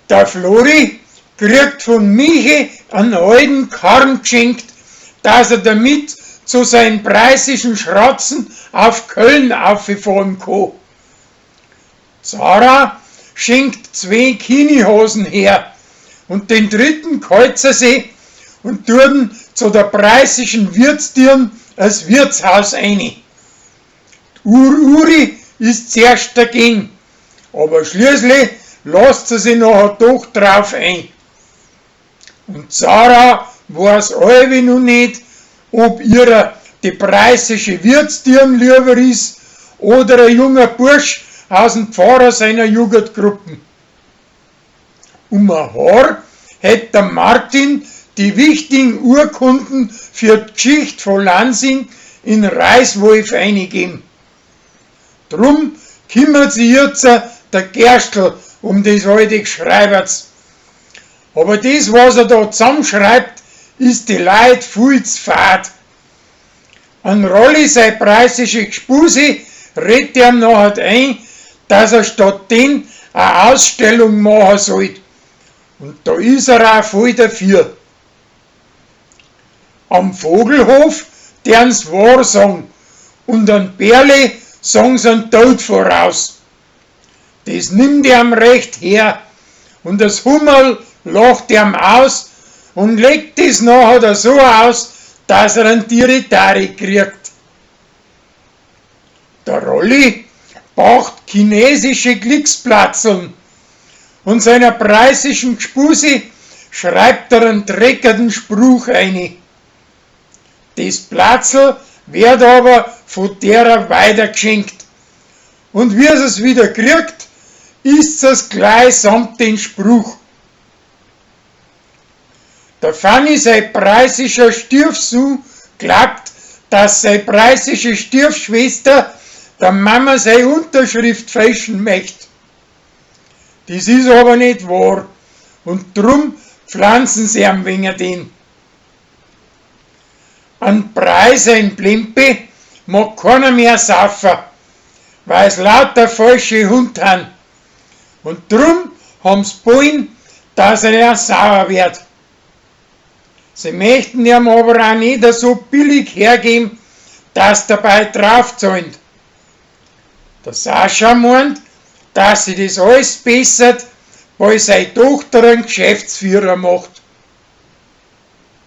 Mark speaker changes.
Speaker 1: Der Flori kriegt von Michi einen alten Karren geschenkt, dass er damit zu seinen preußischen Schratzen auf Köln auffahren kann. Sarah schenkt zwei Kinihosen her und den dritten kreuzt sie und tut zu der preußischen Wirtstüren als Wirtshaus eine. Ur-Uri ist zuerst dagegen, aber schließlich lässt sie sich nachher doch drauf ein. Und Sarah weiß allweil noch nicht, ob ihrer die preußische Wirtstüren lieber ist oder ein junger Bursch aus dem Pfarrer seiner Jugendgruppen. Um ein Haar hätt der Martin die wichtigen Urkunden für die Geschichte von Lansing in Reiswolf eingegeben. Drum kümmert sich jetzt der Gerstl um das alte Geschreiberts. Aber das, was er da zusammenschreibt, ist die Leut viel zu fad. An Rolli sei preußische Gspusi redet ihm nachher ein, dass er statt den eine Ausstellung machen sollt. Und da ist er auch voll dafür. Am Vogelhof dern's wahr sagen und an Berle sagen sie einen Tod voraus. Das nimmt ihm recht her und das Hummerl lacht ihm aus und legt es nachher so aus, dass er einen Tiritari kriegt. Der Rolli braucht chinesische Glücksplatzeln und seiner preußischen Gspusi schreibt er einen dreckerten Spruch eine. Das Platzl wird aber von derer weitergeschenkt. Und wie es wieder kriegt, ist es gleich samt den Spruch. Der Fanny sein preußischer Stiefsohn glaubt, dass seine preußische Stiefschwester der Mama seine Unterschrift fälschen möchte. Das ist aber nicht wahr und drum pflanzen sie am wegen den. An Preis ein Plimpe mag keiner mehr saufen, weil's lauter falsche Hund han. Und drum haben's wollen, dass er sauer wird. Sie möchten ihm aber auch nicht so billig hergeben, dass dabei draufzahlen. Der Sascha meint, dass sie das alles bessert, weil seine Tochter einen Geschäftsführer macht.